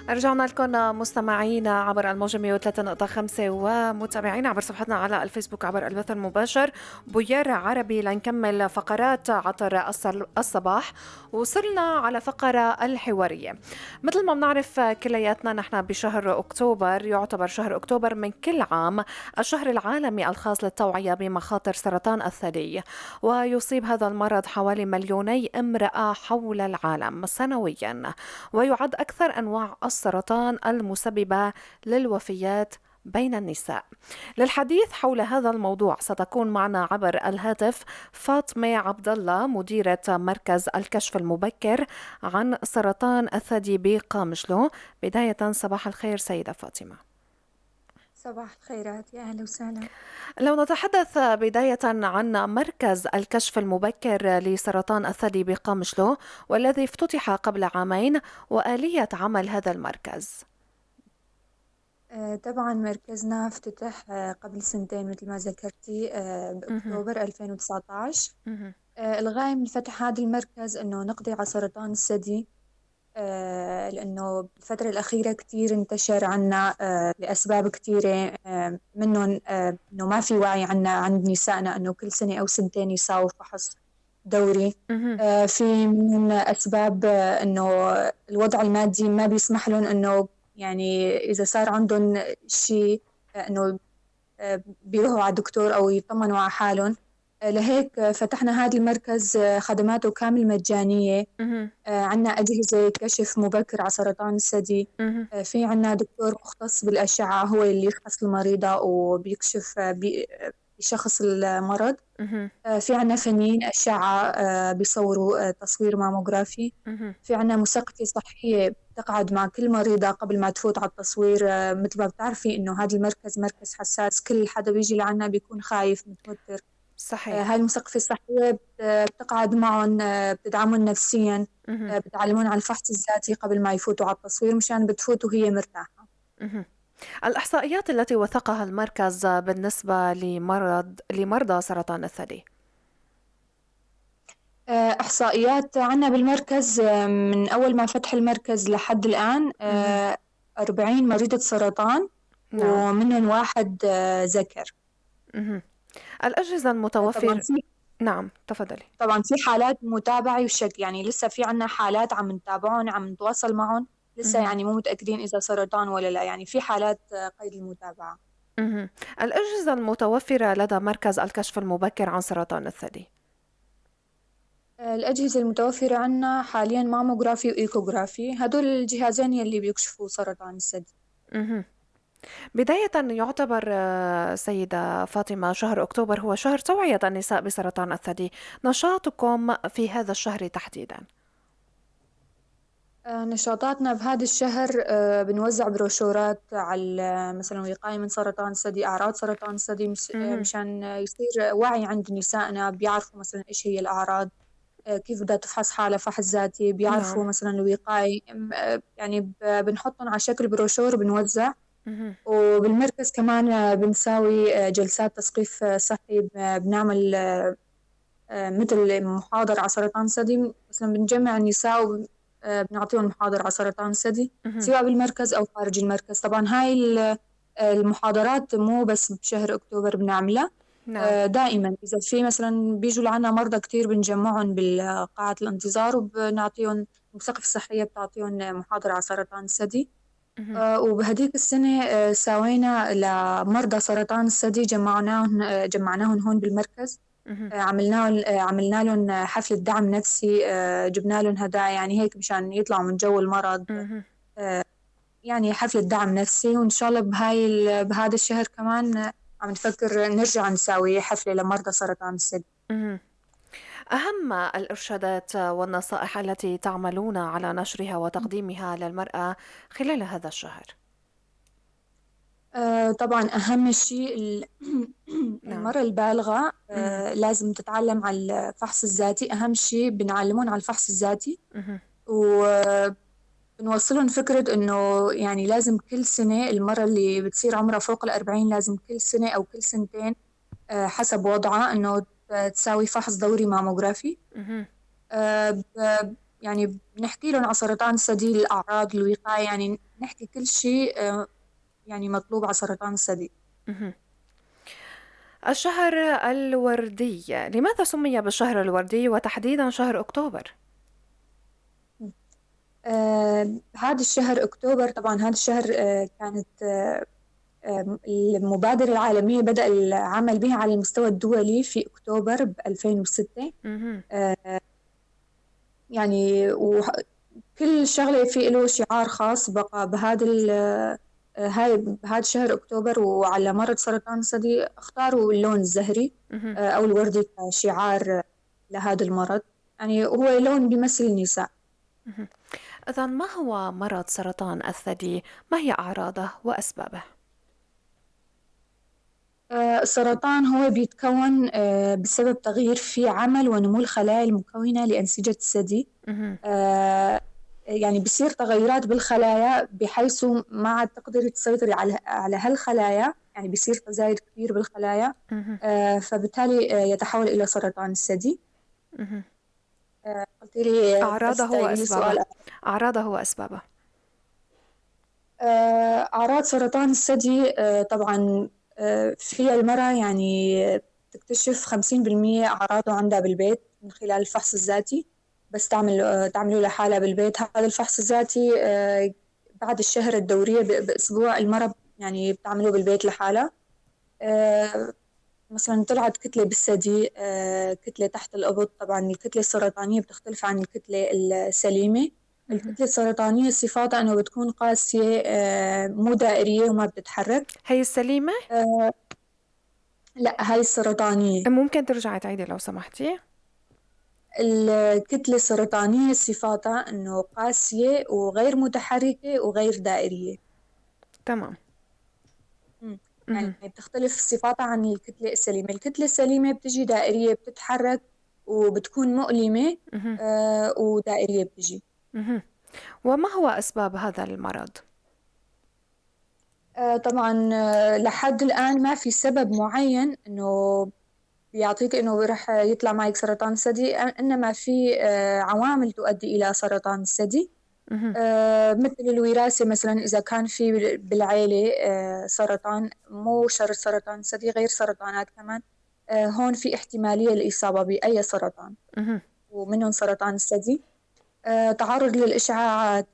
رجعنا لكم مستمعينا عبر الموجة 103.5 ومتابعينا عبر صفحتنا على الفيسبوك عبر البث المباشر بوير عربي لنكمل فقرات عطر الصباح. وصلنا على فقرة الحوارية. مثل ما بنعرف كلياتنا نحن بشهر أكتوبر، يعتبر شهر أكتوبر من كل عام الشهر العالمي الخاص للتوعية بمخاطر سرطان الثدي، ويصيب هذا المرض حوالي 2 مليون امرأة حول العالم سنويا، ويعد أكثر أنواع السرطان المسببة للوفيات بين النساء. للحديث حول هذا الموضوع ستكون معنا عبر الهاتف فاطمة عبد الله، مديرة مركز الكشف المبكر عن سرطان الثدي بقامشلو. بداية صباح الخير سيدة فاطمة. صباح الخيرات، يا أهلا وسهلا. لو نتحدث بداية عن مركز الكشف المبكر لسرطان الثدي بقامشلو والذي افتتح قبل عامين وآلية عمل هذا المركز. طبعا مركزنا افتتح قبل سنتين مثل ما ذكرتي، بأكتوبر 2019. الغاية من فتح هذا المركز أنه نقضي على سرطان الثدي، لأنه بالفترة الأخيرة كتير انتشر عنا لأسباب كتيرة، منهم أنه ما في وعي عنا عند نسائنا أنه كل سنة أو سنتين يساووا فحص دوري. في منهم أسباب أنه الوضع المادي ما بيسمح لهم أنه يعني إذا صار عندهم شيء أنه بيروحوا على الدكتور أو يطمنوا على حالهم. لهيك فتحنا هذا المركز، خدماته كامل مجانية. عنا أجهزة كشف مبكر على سرطان الثدي. في عنا دكتور مختص بالأشعة هو اللي يفحص المريضة وبيكشف بشخص المرض. في عنا فنيين أشعة بيصوروا تصوير ماموغرافي. في عنا مثقفة صحية بتقعد مع كل مريضة قبل ما تفوت على التصوير. مثل ما بتعرفي إنه هذا المركز مركز حساس، كل حدا بيجي لعنا بيكون خايف متوتر. هاي المثقفة الصحية بتقعد معهم، بتدعمهم نفسياً، بتعلمون على الفحص الذاتي قبل ما يفوتوا على التصوير مشان بتفوت وهي مرتاحة. الإحصائيات التي وثقها المركز بالنسبة لمرضى سرطان الثدي. إحصائيات عنا بالمركز، من أول ما فتح المركز لحد الآن، 40 مريضة سرطان. ومنهم واحد ذكر. الأجهزة المتوفرة. نعم تفضلي. طبعا في حالات متابعة وشك، يعني لسه في عنا حالات عم نتابعهم، عم نتواصل معهم لسه، يعني مو متأكدين إذا سرطان ولا لا، يعني في حالات قيد المتابعة. الأجهزة المتوفرة لدى مركز الكشف المبكر عن سرطان الثدي. الأجهزة المتوفرة عنا حاليا ماموغرافي وإيكوغرافي، هدول الجهازين يلي بيكشفوا سرطان الثدي. بداية يعتبر سيدة فاطمة شهر أكتوبر هو شهر توعية النساء بسرطان الثدي، نشاطكم في هذا الشهر تحديدا؟ نشاطاتنا بهذا الشهر، بنوزع بروشورات على مثلا وقاية من سرطان الثدي، أعراض سرطان الثدي، مشان يصير وعي عند نسائنا، بيعرفوا مثلا إيش هي الأعراض، كيف بدها تفحص حالها فحص ذاتي، بيعرفوا مثلا الوقاية، يعني بنحطهم على شكل بروشور بنوزع. وبالمركز كمان بنساوي جلسات تثقيف صحي، بنعمل مثل محاضرة على سرطان الثدي، مثلا بنجمع النساء بنعطيهم محاضرة على سرطان الثدي، سواء بالمركز أو خارج المركز. طبعا هاي المحاضرات مو بس بشهر أكتوبر بنعملها. دائما إذا في مثلا بيجوا لعنا مرضى كتير بنجمعهم بالقاعة الانتظار وبنعطيهم، المثقفة الصحية بتعطيهم محاضرة على سرطان الثدي. وبهديك السنة سوينا لمرضى سرطان الثدي، جمعناهم هون بالمركز. عملنا لهم حفلة دعم نفسي، جبنا لهم هدايا يعني هيك مشان يطلعوا من جو المرض. يعني حفلة دعم نفسي. وإن شاء الله بهذا الشهر كمان، عم نفكر نرجع نساوي حفلة لمرضى سرطان الثدي. أهم الإرشادات والنصائح التي تعملون على نشرها وتقديمها للمرأة خلال هذا الشهر؟ طبعا أهم شيء المرأة البالغة، لازم تتعلم على الفحص الذاتي. أهم شيء بنعلمهم على الفحص الذاتي. وبنوصلهم فكرة إنه لازم كل سنة المرأة اللي بتصير عمرها فوق 40 لازم كل سنة أو كل سنتين، حسب وضعها إنه تساوي فحص دوري ماموغرافي. يعني بنحكي لهم على سرطان الثدي، الأعراض، الوقاية، يعني نحكي كل شيء يعني مطلوب على سرطان الثدي. الشهر الوردي، لماذا سمي بالشهر الوردي وتحديدا شهر أكتوبر؟ هذا الشهر أكتوبر، طبعا هذا الشهر كانت المبادرة العالمية بدأ العمل بها على المستوى الدولي في أكتوبر ب 2006. يعني وكل شغلة في له شعار خاص بقى بهذا هاي بهذا شهر أكتوبر. وعلى مرض سرطان الثدي اختاروا اللون الزهري أو الوردي كشعار لهذا المرض، يعني هو لون بيمثل النساء. إذن ما هو مرض سرطان الثدي؟ ما هي أعراضه وأسبابه؟ السرطان هو بيتكون بسبب تغيير في عمل ونمو الخلايا المكونة لأنسجة الثدي. يعني بصير تغيرات بالخلايا بحيث ما عاد تقدري تسيطري على هالخلايا، يعني بصير تزايد كبير بالخلايا، فبالتالي يتحول إلى سرطان الثدي. قلت لي أعراضه بس تعيدي لي وأسبابه. سؤال. أعراضه وأسبابه. أعراض سرطان الثدي، طبعاً، فيها المرأة يعني تكتشف 50% أعراضه عندها بالبيت من خلال الفحص الذاتي، بس تعمله لحالها بالبيت. هذا الفحص الذاتي، بعد الشهر الدورية بأسبوع المرأة يعني بتعمله بالبيت لحالها. مثلاً طلعت كتلة بالثدي، كتلة تحت الأبط. طبعاً الكتلة السرطانية بتختلف عن الكتلة السليمة. الكتلة السرطانية صفاتها أنه بتكون قاسية، مو دائرية وما بتتحرك. هي السليمة؟ لا، هاي السرطانية. ممكن ترجعي تعيدي لو سمحتي؟ الكتلة السرطانية صفاتها أنه قاسية وغير متحركة وغير دائرية. يعني بتختلف صفاتها عن الكتلة السليمة. الكتلة السليمة بتجي دائرية، بتتحرك وبتكون مؤلمة، ودائرية بتجي. وما هو أسباب هذا المرض؟ طبعاً، لحد الآن ما في سبب معين إنه بيعطيك إنه رح يطلع معك سرطان الثدي، إنما في عوامل تؤدي إلى سرطان الثدي. مثل الوراثة مثلاً، إذا كان في بالعيلة، سرطان، مو شرط سرطان الثدي، غير سرطانات كمان، هون في احتمالية للإصابة بأي سرطان. ومنهم سرطان الثدي. تعرض للإشعاعات،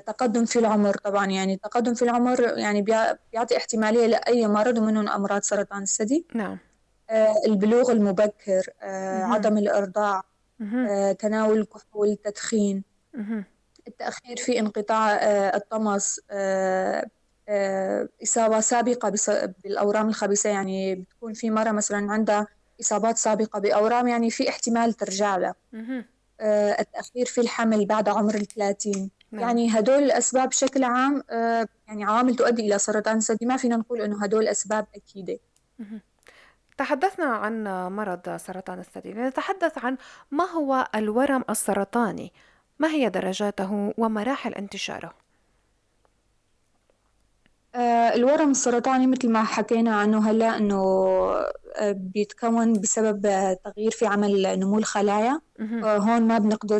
تقدم في العمر. طبعاً يعني التقدم في العمر يعني بيعطي احتمالية لأي مرض، ومنهم أمراض سرطان الثدي. البلوغ المبكر، عدم الإرضاع، تناول الكحول، التدخين، التأخير في انقطاع، الطمث، إصابة سابقة بالأورام الخبيثة. يعني بتكون في مرة مثلاً عندها إصابات سابقة بأورام، يعني في احتمال ترجع لها. التأخير في الحمل بعد عمر 30. يعني هدول الأسباب بشكل عام، يعني عوامل تؤدي إلى سرطان الثدي، ما فينا نقول إنه هدول الأسباب أكيدة. تحدثنا عن مرض سرطان الثدي، نتحدث عن ما هو الورم السرطاني، ما هي درجاته ومراحل انتشاره؟ الورم السرطاني مثل ما حكينا عنه هلا إنه، بيتكون بسبب، تغيير في عمل نمو الخلايا. هون ما بنقدر،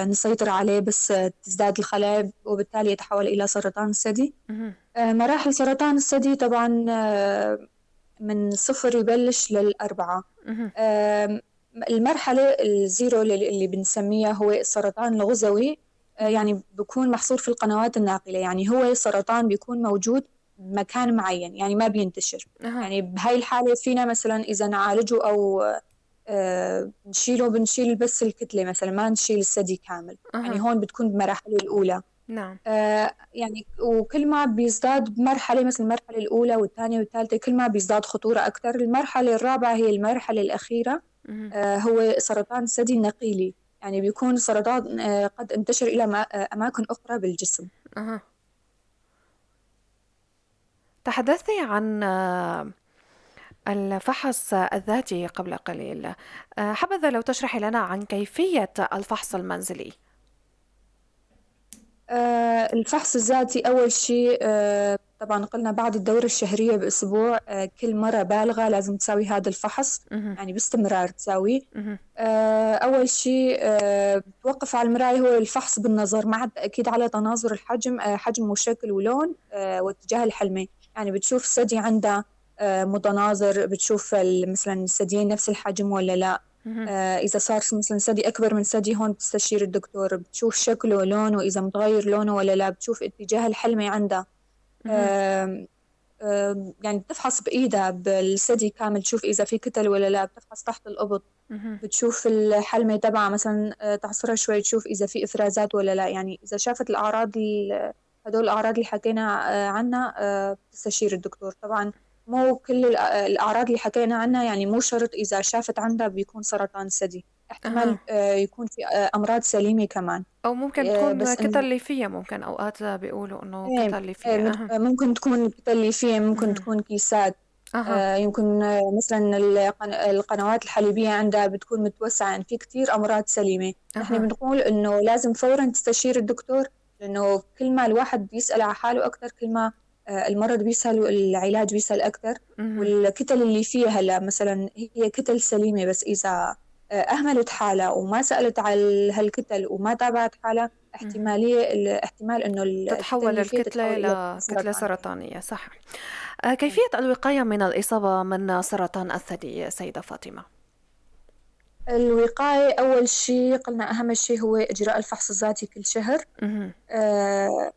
نسيطر عليه، بس، تزداد الخلايا وبالتالي يتحول إلى سرطان الثدي. مراحل سرطان الثدي طبعا، من 0 يبلش لل4. المرحلة الزيرو اللي بنسميها هو السرطان الغزوي، يعني بيكون محصور في القنوات الناقلة، يعني هو سرطان بيكون موجود بمكان معين، يعني ما بينتشر. يعني بهاي الحالة فينا مثلا إذا نعالجه أو، نشيله، بنشيل بس الكتلة مثلا، ما نشيل الثدي كامل. يعني هون بتكون بمراحله الأولى. وكل ما بيزداد بمرحلة، مثل المرحلة الأولى والثانية والثالثة، كل ما بيزداد خطورة أكثر. المرحلة الرابعة هي المرحلة الأخيرة، هو سرطان الثدي النقيلي، يعني بيكون سرطان، قد انتشر إلى أماكن أخرى بالجسم. تحدثتي عن الفحص الذاتي قبل قليل، حبذا لو تشرحي لنا عن كيفية الفحص المنزلي. الفحص الذاتي أول شيء، طبعا قلنا بعد الدورة الشهرية بأسبوع كل مرة بالغة لازم تساوي هذا الفحص، يعني باستمرار تساوي. أول شيء بتوقف على المراية، هو الفحص بالنظر مع التأكيد على تناظر الحجم، حجم وشكل ولون واتجاه الحلمة. يعني بتشوف الثدي عندها متناظر، بتشوف مثلا الثديين نفس الحجم ولا لا. إذا صار مثلا ثدي أكبر من ثدي هون بتستشير الدكتور، بتشوف شكله ولونه إذا متغير لونه ولا لا، بتشوف اتجاه الحلمة عندها. يعني بتفحص بإيدها بالثدي كامل، تشوف إذا في كتل ولا لا، بتفحص تحت الأبط، بتشوف الحلمة تبعها مثلا، تعصرها شوي تشوف إذا في إفرازات ولا لا. يعني إذا شافت الأعراض هدول الأعراض اللي حكينا عنها، بتستشير الدكتور. طبعا مو كل الأعراض اللي حكينا عنها، يعني مو شرط إذا شافت عندها بيكون سرطان ثدي، احتمال يكون في أمراض سليمة كمان، أو ممكن تكون بس كتل إنه ليفية، ممكن أوقات بيقولوا إنه إيه، كتل ليفية. إيه، ممكن تكون كتل ليفية، ممكن تكون كيسات. يمكن مثلاً القنوات الحليبية عندها بتكون متوسعة، يعني في كتير أمراض سليمة. نحن بنقول إنه لازم فوراً تستشير الدكتور، لأنه كل ما الواحد بيسأل على حاله أكتر كل ما المرض بيسهل والعلاج بيسهل أكتر. والكتل اللي فيها هلا مثلاً هي كتل سليمة، بس إذا أهملت حالها وما سألت على هالكتل وما تابعت حالها، احتمال إنه تتحول الكتل اللي فيها الكتلة تتحول إلى إلى كتلة سرطان. سرطانية. صح. كيفية الوقاية من الإصابة من سرطان الثدي سيدة فاطمة؟ الوقاية أول شيء قلنا أهم شيء هو إجراء الفحص الذاتي كل شهر.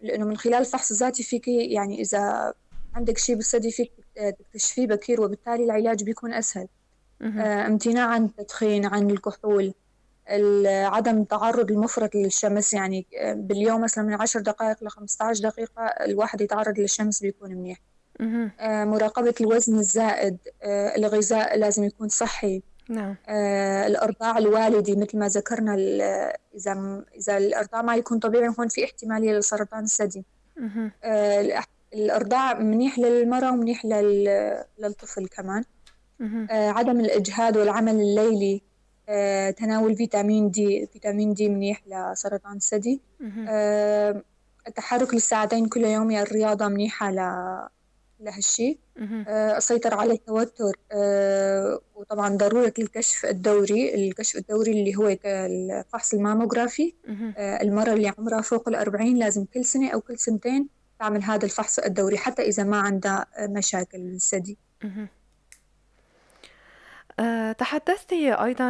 لأنه من خلال الفحص الذاتي فيك، يعني إذا عندك شيء بالثدي فيك تكتشفيه بكير، وبالتالي العلاج بيكون أسهل. امتناع عن التدخين، عن الكحول، عدم التعرض المفرط للشمس، باليوم مثلا من 10 دقائق ل 15 دقيقة الواحد يتعرض للشمس بيكون منيح. مراقبة الوزن الزائد، الغذاء لازم يكون صحي. الإرضاع الوالدي مثل ما ذكرنا، إذا الإرضاع ما يكون طبيعي هون في احتمالية لسرطان الثدي. الإرضاع منيح للمرأة ومنيح للطفل كمان. عدم الإجهاد والعمل الليلي، تناول فيتامين دي، فيتامين دي منيح لسرطان الثدي. التحرك للساعتين كل يوم، يعني الرياضة منيحة لهالشي. السيطرة على التوتر، وطبعا ضرورة الكشف الدوري، الكشف الدوري اللي هو الفحص الماموغرافي. المرأة اللي عمرها فوق 40 لازم كل سنة أو كل سنتين تعمل هذا الفحص الدوري، حتى إذا ما عندها مشاكل الثدي. تحدثت أيضا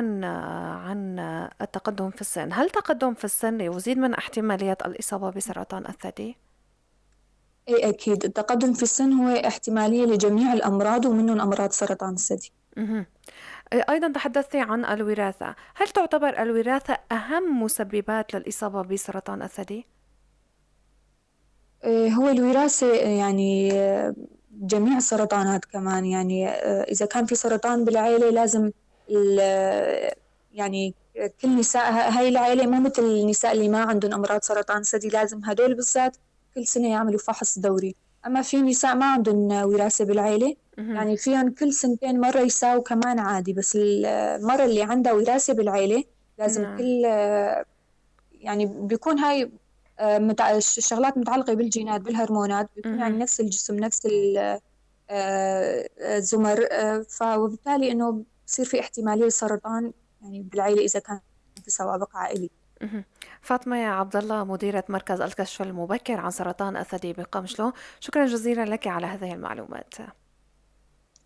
عن التقدم في السن، هل التقدم في السن يزيد من احتمالية الإصابة بسرطان الثدي؟ إيه أكيد، التقدم في السن هو احتمالية لجميع الأمراض ومنهم أمراض سرطان الثدي. أيضا تحدثت عن الوراثة، هل تعتبر الوراثة أهم مسببات للإصابة بسرطان الثدي؟ هو الوراثة جميع السرطانات كمان، إذا كان في سرطان بالعائلة لازم كل نساء هاي العائلة، مو مثل النساء اللي ما عندهم أمراض سرطان ثدي، لازم هدول بالذات كل سنة يعملوا فحص دوري. أما في نساء ما عندهم وراثة بالعائلة، فيهم كل سنتين مرة يساووا كمان عادي، بس المرة اللي عندها وراثة بالعائلة لازم كل، يعني بيكون هاي، الشغلات متعلقة بالجينات بالهرمونات، بيكون نفس الجسم نفس الزمر، وبالتالي إنه بصير في احتمالية للسرطان بالعائلة إذا كان في سوابق عائلية. فاطمة يا عبد الله، مديرة مركز الكشف المبكر عن سرطان الثدي بقامشلو، شكرا جزيلا لك على هذه المعلومات.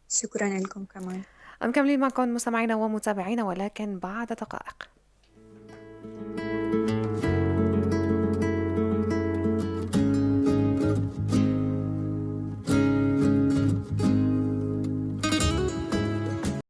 شكرا لكم كمان. مكملين معكم مستمعينا ومتابعينا ولكن بعد دقائق.